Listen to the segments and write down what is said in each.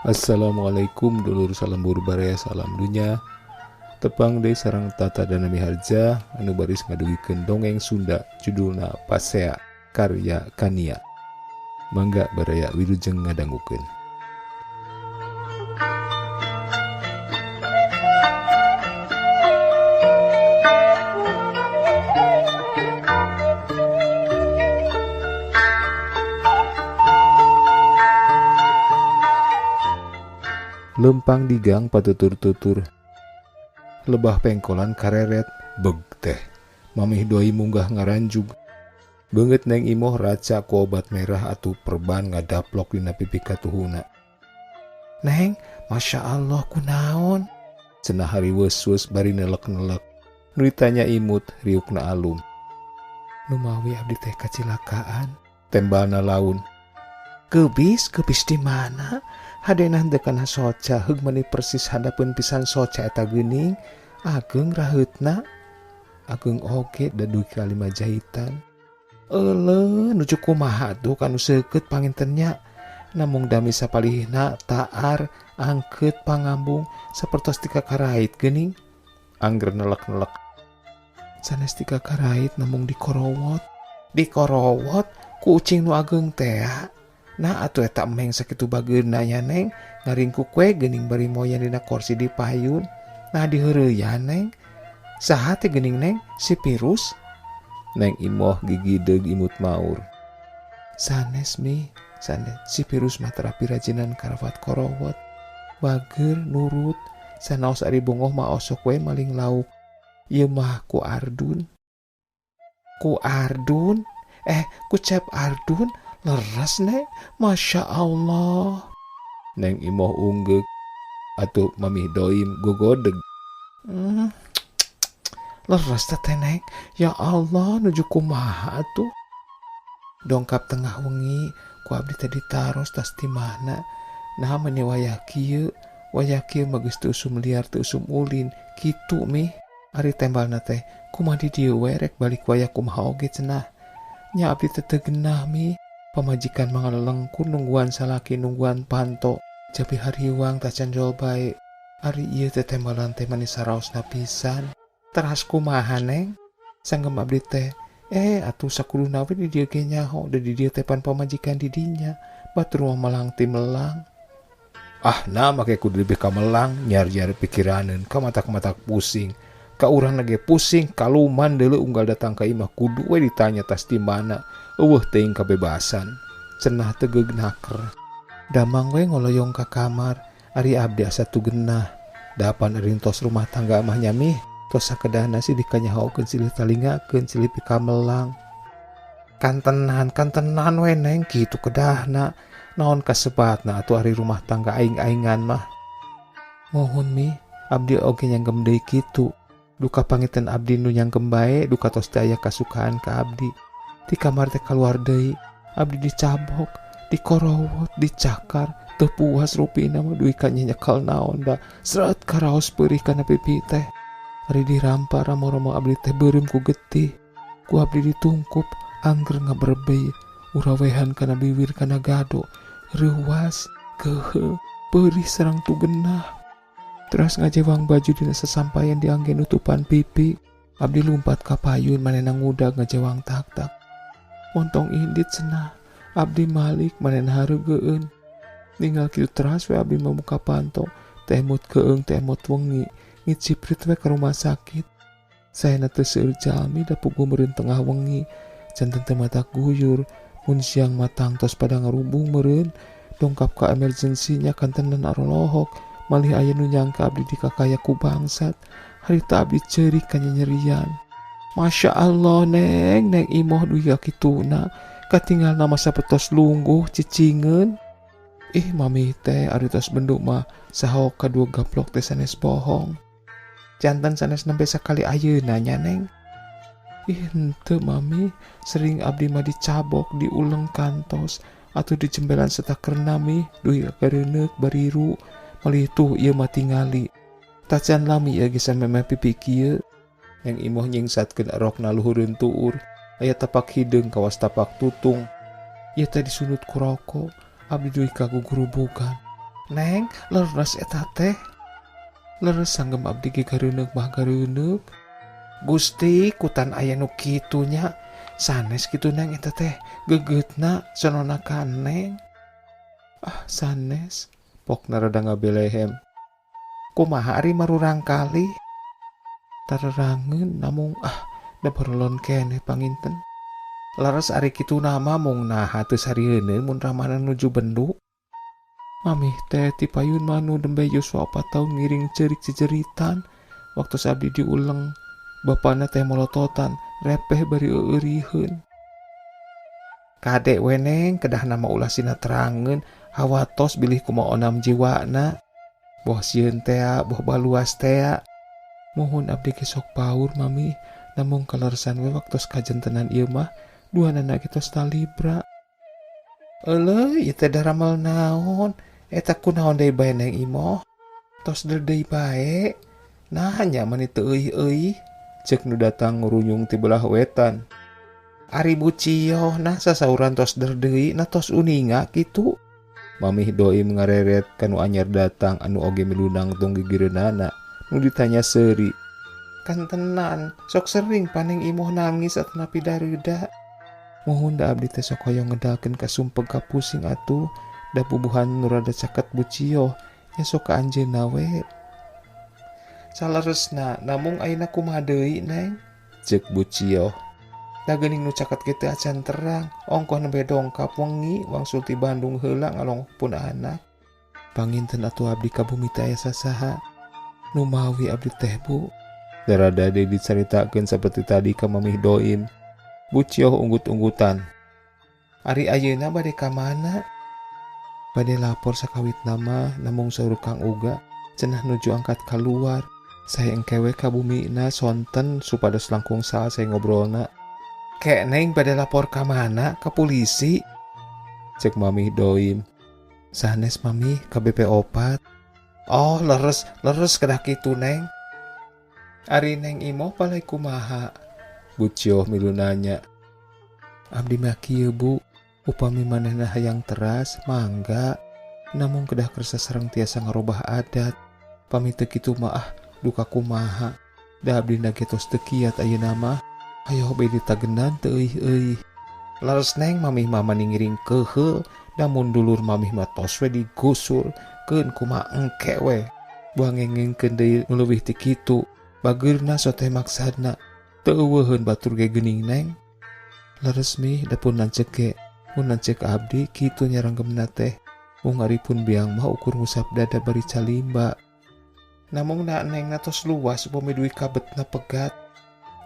Assalamualaikum dulur, salam baraya, salam dunya. Tepang deui sareng Tata Dana Miharja anu baris ngadugikeun dongeng Sunda judulna Pasea karya Kania. Mangga baraya wilujeng ngadangukeun. Lempang di gang patutur-tutur. Lebah pengkolan kareret beg teh. Mamih doi munggah ngaranjug. Beungeut Neng Imoh raca ku obat merah atuh perban ngadaplok dina pipi katuhuna. Neng, Masya Allah kunaon? Cenah hariweus-weus bari nelek-nelek. Nu ditanya imut, riukna alum. Numawi abdi teh kacilakaan, tembalna laun. Kebis, kebis di mana? Hadena henteu kana soca, heug mani persis hadapeun pisan soca eta geuning, ageng raheutna. Ageng oge da dugi ka 5 jahitan. Euleuh, nuju kumaha tuh kanu seukeut panginten nya. Namung dami sapalihna taar angkeut pangambung sapertos tika karait geuning. Angger nelek-nelek. Sanes tika karait namung dikorowot. Dikorowot ku ucing nu ageng tea. Nah atuh eta emeng sakitu bageuna nya Neng, ngaringkuk we geuning bari moyan dina korsi di payun. Nah diheureuyaan Neng. Saha teh geuning Neng? Si Pirus? Neng Imoh gigideug imut maur. Sanes mi, sanes si Pirus mah terapi rajinan karawat korowot. Bager nurut, sanaos ari bongoh mah osok we maling lauk. Ieu mah ku Ardun. Ku Ardun? Ku Cep Ardun? Leres Neng, Masya Allah. Neng Imoh unggeuk, atuh Mamih Doim gogodeg. Leres teh Neng, ya Allah nuju kumaha atuh. Dongkap tengah wengi, ku abdi teh ditaros tas di mana. Nah meni wayah kieu, wayah kieu mah geus teu usum liar teu usum ulin, kitu mih. Ari tembalna teh, kumaha di dieu we rek balik wayah kumaha oge cenah. Nya abdi teh teu genah mih. Pamajikan mangalelengkun nungguan salaki nungguan panto. Japi hariwang tacan jol bae. Ari ieu teh tembalan teh manis saraosna pisan. Teras kumaha Neng? Sanggem abdi teh, atuh sakuduna we di dieu ge nyaho, da di dieu teh pan pamajikan di dinya. Batur mah melang ti melang. Ah, nah make kudu lebih ka melang, nyar-nyar pikiraneun, ka matak-matak pusing. Ka urang ge pusing, kaluman deuleu unggal datang ka imah kudu we ditanya tas di mana. Eueuh teuing kabebasan. Cenah tegeug naker. Damang we ngoloyong ka kamar, ari abdi asa tu genah. Dapan ari tos rumah tangga mah nya mih, tos sakedahna sih dikanyahokeun silih talingakeun silih pikamelang. Kantenan, kantenan we Neng kitu kedahna. Naon kasebatna atuh ari rumah tangga aing-aingan mah. Mohon mi, abdi oge nyanggem deui kitu. Duka pangiten abdi nu nyanggem bae, duka tos teu aya kasukaan ka abdi. Di kamar teh kaluar deui, abdi dicabok, dikorowot, dicakar, teu puas rupina mah dugi ka nyekel naon da. Seret karaos peurih kana pipi teh. Ari dirampa ramo-ramo abdi teh beureum ku getih. Ku abdi ditungkup, angger ngaberbei, urawehan kana biwir kana gado, reuwas, kehe, peurih sareng tugenah. Teras ngajewang baju dina sasampayan diangge nutupan pipi. Abdi lumpat ka payun manehna ngudag ngajewang tak-tak. Montong indit cenah, abdi malik manehna hareugeun. Ninggal kitu teras we abdi mah muka panto, teh emut keung teh emut wengi, ngiciprit we ka rumah sakit. Saena teu seueur jalmi da puguh meureun tengah wengi, janten teh mata guyur, mun siang matang tos pada ngarubung meureun, dongkap ka emergency nya kantenan arolohok, malih aya nu nyangka abdi dikakaya ku bangsat, harita abdi ceurik kanyanyerian. Masya Allah Neng, Neng Imoh dugi ka kituna, katinggal nama sapetos lungguh cicingeun. Ih mami teh ari tos benduk mah saha kadua gaplok teh sanes bohong. Jantan sanes nembe sakali ayeuna nya Neng. Ih henteu mami, sering abdi mah dicabok, diuleng kantos atuh dijembelan satakerna mi dugi ka gareuneuk bariru. Malih tuh ieu mah tingali. Tacan lami ieu geus samemeh pipi kieu. Neng Imoh nyingsatkeun erokna luhureun tuur, aya tapak hideung kawas tapak tutung. Ieu teh disunut ku roko, abdi dugi ka gugurubugan. Neng, leres eta teh. Leres sanggem abdi ge gareuneuk mah gareuneuk. Gusti kutan aya nu kitu nya. Sanes kitu neng eta teh gegeutna sonona ka neng. Ah sanes, pokna rada ngabelehem. Kumaha ari marurang kali? Tarerangeun namung ah da barolon keneh panginten. Leres ari kitu nama mung naha teu sarieun mun ramana nuju bendu. Mamih teh ti payun manu nembe yuswa 4 tahun ngiring ceurik ceceritan. Waktu abdi diuleng, bapana teh molototan, repeh bari eureurieun. Kadek we neng, kedah nama ulah sina terangeun, hawatos bilih kumaha onam jiwana. Boh sieun tea, boh baluas tea. Muhun abdi ge sok paur mami, namung kaleresan we waktos kajentenan ieu mah, duanana ge tos talibra. Euleuh, ieu teh daramel naon? Eta kunaon deui bae neng imoh? Tos deui bae. Nah nya mani teu euih-euih. Ceuk nu datang ngurunyung ti belah wetan. Ari Bu Cioh nah sasauran tos deui nah tos uninga kitu. Mamih Doim ngareret kanu anyar datang anu oge milu nangtung gigireunana nu ditanya seuri. Kan tenan sok sering paneng imoh nangis atanapi dareuda. Muhun da abdi teh sok hoyong ngedalkeun ka sumpeg ka pusing atuh. Da bubuhan nu rada caket Bu Cioh nya sok ka anjeunna we. Saleresna namung ayeuna kumaha deui neng? Ceuk Bu Cioh. Da geuning nu caket ge teu acan terang, ongkoh nembe dongkap wengi wangsul ti Bandung heula ngalongok pun anak. Panginten atuh abdi ka bumi teh aya sasaha? Nu mawi abdi teh Bu. Darada deui dicaritakeun saperti tadi ka Mamih Doim. Bu Cioh unggut-unggutan. Ari ayeuna bade ka mana? Bade lapor sakawit nama namung saur Kang Uga cenah nuju angkat kaluar. Saya engkewe ka bumina sonten supados langkung salah saya ngobrolna. Kek neng bade lapor ka mana? Ka polisi? Cek Mamih Doim. Sanes Mami ka BP4. Oh leres, leres kedah kitu neng. Ari neng imoh palai kumaha? Bu Cioh milu nanya. Abdi mah kieu Bu. Upami manehna hayang teras, mangga. Namung kedah kersa sareng tiasa ngarobah adat. Pami teu kitu mah ah, duka kumaha. Da abdi na ge tos teu kiat ayeuna mah. Hayoh bae ditagenan teu euih-euih. Leres neng mamih mah mani ngiring keuheul, da mun dulur mamih mah tos we digusur, keun kumaha engke we. Buah ngengengkeun deui nu leuwih ti kitu. Bageurna sote maksadna. Teu eueuheun batur ge geuning neng. Leres mih da pun lanceuk ge. Mun lanceuk abdi kitu nyaranggemna teh. Mung ari pun biang mah ukur ngusap dada bari calimba. Namung na neng na tos luas upami duit kabetna pegat.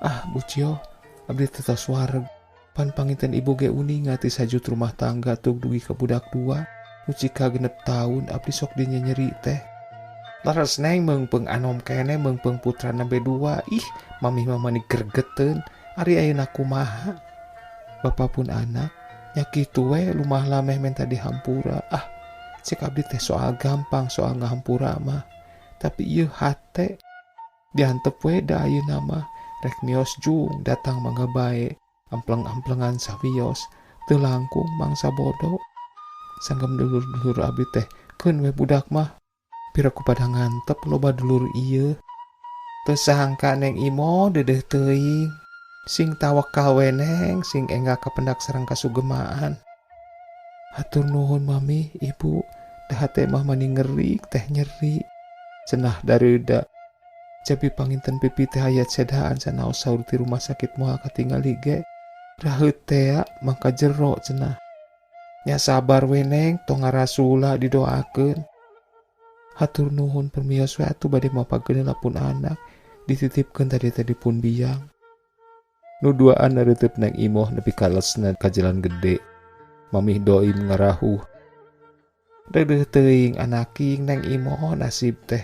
Ah Bu Cioh, abdi teh tos wareg. Pan panginten ibu ge uninga ti sajut rumah tangga tug dugi ka budak dua. Nu cika 6 tahun abdi sok dinyenyeri teh. Leres neng meungpeung anom keneh meungpeung putra nembe 2. Ih, mamih mah mani gergeteun. Ari ayeuna kumaha? Bapa pun anak nya kitu we lumah lameh menta dihampura. Ah, cek abdi teh soal gampang soal ngahampura mah. Tapi ieu hate diantep we da ayeuna mah. Rek mios jung datang mangga bae. Ampleng-amplengan sawios teu langkung mangsa bodo. Sanggem dulur-dulur abdi teh keun we budak mah. Pira ku pada ngantep loba dulur ieu. Teu sangka neng imo dedeh teuing. Sing tawakal we neng, sing enggal kapendak sareng kasugemaan. Hatur nuhun mami, ibu, da hate mah mani ngerik teh nyeri. Cenah dareuda. Jabi panginten pipi teh hayat sedaan sanaos saur ti rumah sakit moal katingali ge. Raheut tea mangka jero cenah. Nya sabar we neng, tong ngarasula didoakeun. Hatur nuhun permios we atuh bade mapageun pun anak dititipkeun tadi teh di pun biang. Nu duaan nareuteub neng imoh nepi ka lesna ka jalan gede. Mamih Doim ngarahuh. Deudeuh teuing anaking neng imoh nasib teh.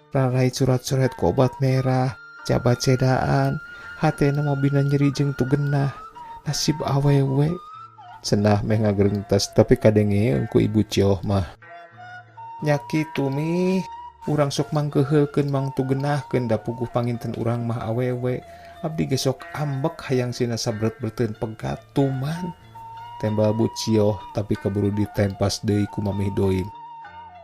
Rarai surat-surat ku obat merah, jabat cedaan, hatena mobina nyeri jeung tu genah. Nasib awewe. Cenah meh ngagerengtes tapi kadenge ku Ibu Cioh mah. Nya kitu mih, urang sok mangkeuheulkeun mang tu genahkeun da puguh panginten urang mah awewe. Abdi ge sok ambek hayang sina sabret-breteun pegat tuman. Tembal Bu Cioh tapi keburu ditempas deui ku Mamih Doim.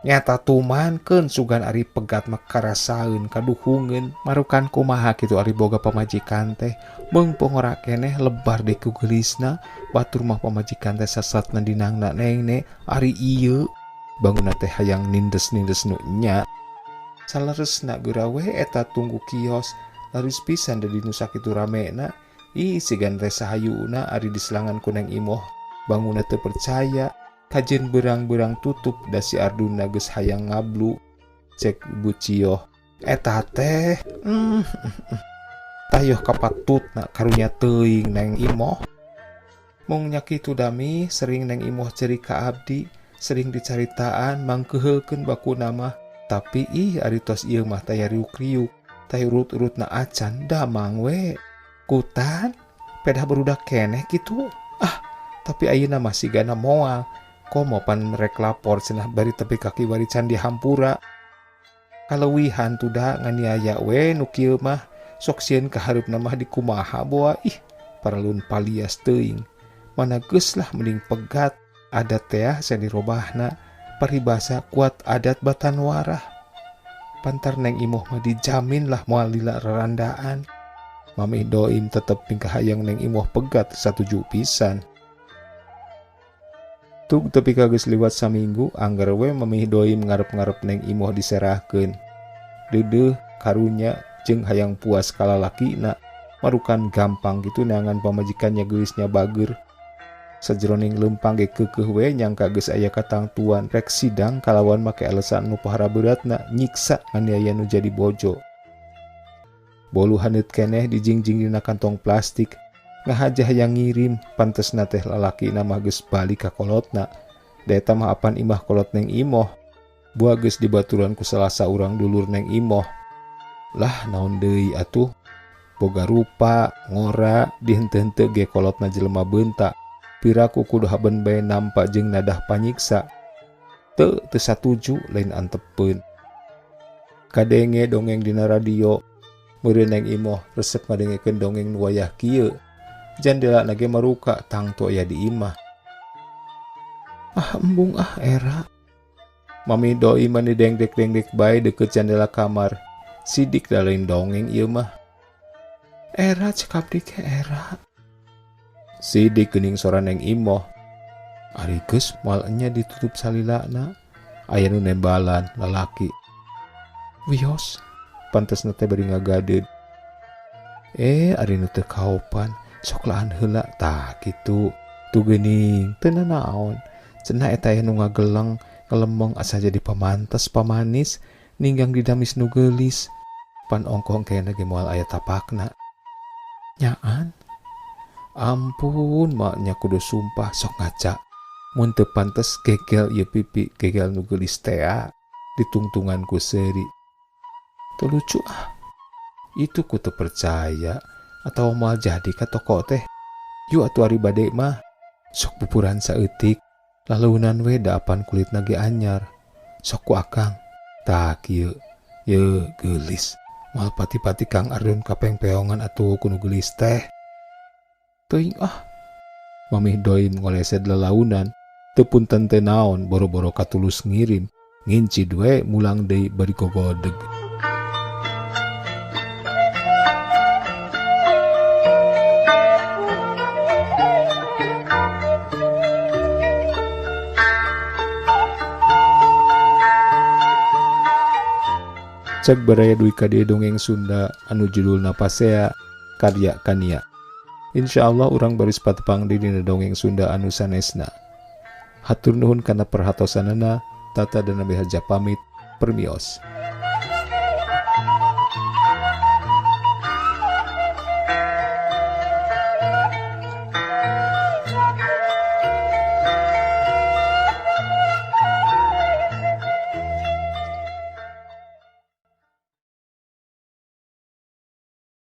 Nyata tumankeun sugan ari pegat mah karasaeun kaduhungeun marukan kumaha kitu ari boga pamajikan teh meungpeung ora keneh lebar deui ku geulisna batur mah pamajikan teh sasatna dinangna neng-ne ari ieu bangunna teh hayang nindes-nindes nu nya saleresna geura we eta tunggu kios laris pisan da dinu sakitu ramena ih sigan teh sahayuna ari diselangan ku Neng Imoh bangunna teu percaya kajen berang-berang tutup da si Arduna geus hayang ngablu cek Ibu Ciyoh eta teh tayoh kapatutna karunya teuing Neng Imoh mung nya kitu dami sering Neng Imoh ceri ka abdi sering dicaritaan mangkeuheulkeun bakuna mah tapi ih ari tos ieu mah taya riuk-riuk taya urut-urutna acan damang we kutan pedah barudak keneh kitu ah tapi ayeuna mah sigana moal komo pan rek lapor cenah bari tepi kaki wari can dihampura kaleuwihan tuda nganiaya we nu kieu mah sok sieun ka hareupna mah dikumaha boa ih paralun palias teuing mana geus lah mending pegat adat teh asa dirobahna paribasa kuat adat batan warah pantar Neng Imoh mah dijamin lah moal lila rarandaan Mami Doim tetep pingkahayang Neng Imoh pegat satuju pisan. Tug tepi ka geus liwat saminggu angger we Mami Doim ngarep-ngarep Neng Imoh diserahkeun. Deudeuh karunya jeung hayang puas ka lalakina marukan gampang kitu neangan pamajikannya geulisnya bager. Sajeroning leumpang ge keukeuh we nyangka geus aya katangtuan rek sidang kalawan make alasan nu pohara beratna nyiksa nganiaya nu jadi bojo. Bolu haneut keneh dijingjing dina kantong plastik. Ngahaja hayang ngirim pantesna teh lalakina mah geus balik ka kolotna. Da eta mah apan imah kolot Neng Imoh. Buah geus dibaturan ku salah saurang dulur Neng Imoh. Lah naon deui atuh? Boga rupa, ngora, dihenteu-henteu ge kolotna jelema beunta. Piraku kudu haben bae nampa jeung nadah panyiksa. Teu teu satuju lain antepeun. Kadenge dongeng dina radio. Meureun Neng Imoh resep ngadengekeun dongeng nu wayah kieu. Jandela na ge maruka tangtu aya di imah. Ah embung ah era. Mami Doi mah dengdek-dengdek bae deukeut jandela kamar. Sidik da lain dongeng ieu mah. Era cek abdi ge era. Sidik geuning sora Neng Imoh. Ari geus moal enya ditutup salilana. Aya nu nembalan lalaki. Wios pantesna teh bari ngagadeud. Ari nu teu kaopan sok laan heula tah kitu. Tu geuning teu nanaon. Cenah eta aya nu ngageleng ngelemong asa jadi pamantes pamanis ninggang didamis nu geulis. Pan ongkong kayana ge moal aya tapakna. Nyaan. Ampun maknya kudu sumpah sok ngaca. Mun teu pantes gegel ieu pipi gegel nu geulis tea ditungtungan ku seuri. Teu lucu ah. Itu ku teu percaya atau moal jadi ka toko teh. Yu atuh ari bade mah sok pupuran saeutik laleunan we da apan kulitna ge anyar. Sok ku akang. Tah kieu. Ye geulis. Moal pati-pati Kang Ardun kapengpeongan atuh ku nu geulis teh. Teuing ah. Mamih Doim ngolesed lalaunan. Teu punten teu naon boro-boro katulus ngirim. Nginci we mulang deui bari gogodeg. Cek baraya duwi ka dieu dongeng Sunda anu judulna Pasea karya Kania. Insyaallah urang baris patepang di dina dongeng Sunda anu sanesna. Hatur nuhun kana perhatosanana, Tata dan Nabi Haja pamit, permios.